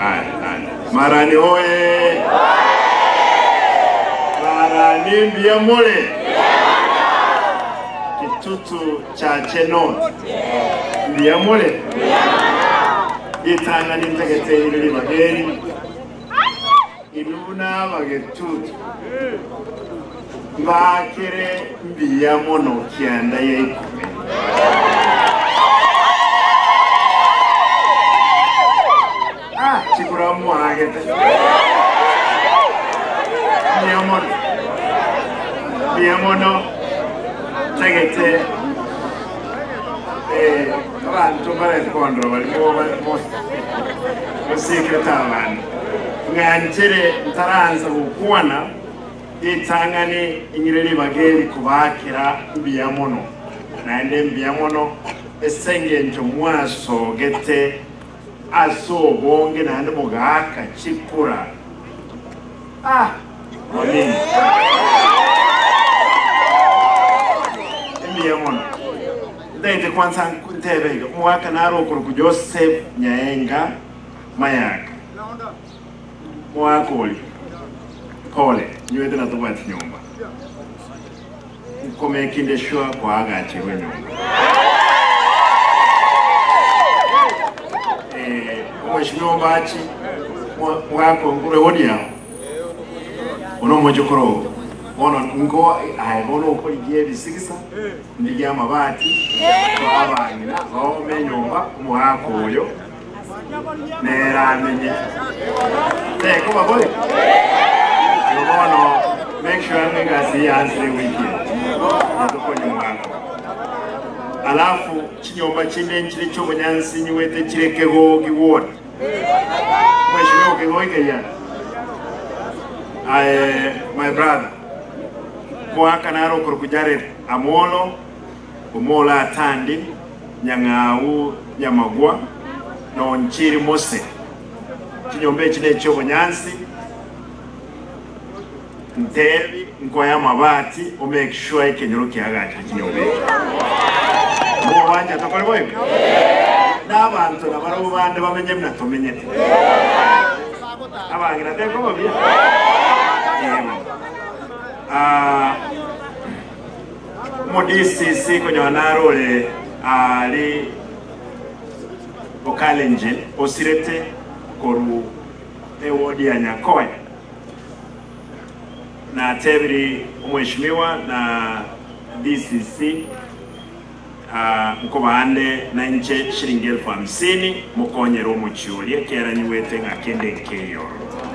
Aya, aya. Marani oye! Marani mbuya more? Kitutu Chache North mbuya more? Ritang'ani ntagete ire ribaga eri, inwe buna abagetutu mbaakere mbuya mono kianda ya ikomi. Ah, chikura mwaagete. Mbuya mono. Mbuya mono. Ntagete eh, abanto mbarete kondora bari mosikirete abande. Ng'anchere ntaransa gokwana ritang'ani ing'ire ribaga eri kobaakera mbuya mono, naende mbuya mono ase engencho mwasogete ase obonge naende mogaaka chikura. Ah! Amina. Mbuya mono. Ntaete kwansa ntebe iga, omogaka nare okorokwa Joseph Nyaenga Mayaka. Omogaka oria, pole, nywete na tobwati nyomba. Nkomekinde sure koagacherwa enyomba. Eh, omweshimiwa Ombachi, omogaka onkure oria, Bono omochokoro oo, bono nko aye bono okorigia ebisigisa, ndigie amabati, toa abang'ina baome enyomba, omogaka oyo nere amenye. Tekoba boigo? Igo bono make sure ng'a egasi eye yansire ewiki eye, natokonye omogaka oyo. Alafu chinyomba chinde nchire chi'obonyansi nyigwete chire Kegogi ward. Mheshimiwa Kegogi Keiya, aye my brother, mwaka naro okorokwa Jared Amolo, Omolo Atandi, Nyang'au Nyamagwa, na Onchiri Mose. Chinyomba echi nechi'obonyansi, ntebi nkoe amabati o make sure ekenyoro kiagachire chinyomba echi. Mogwancha tokore boigo? Na abanto nabarabwo bande bamenye buna tomenyete. Abang'ina tekoba buya? Ee. Ah, omo DCC konyora nare ore ari Okalenjin osirete koru ewodi ya Nyakoe. Natebiri omweshimiwa na DCC nkobaande nainche shilingi elfu hamsini mokonyere omochie oria ekiagera nyigwete ng'a kende nkeiyo ororo.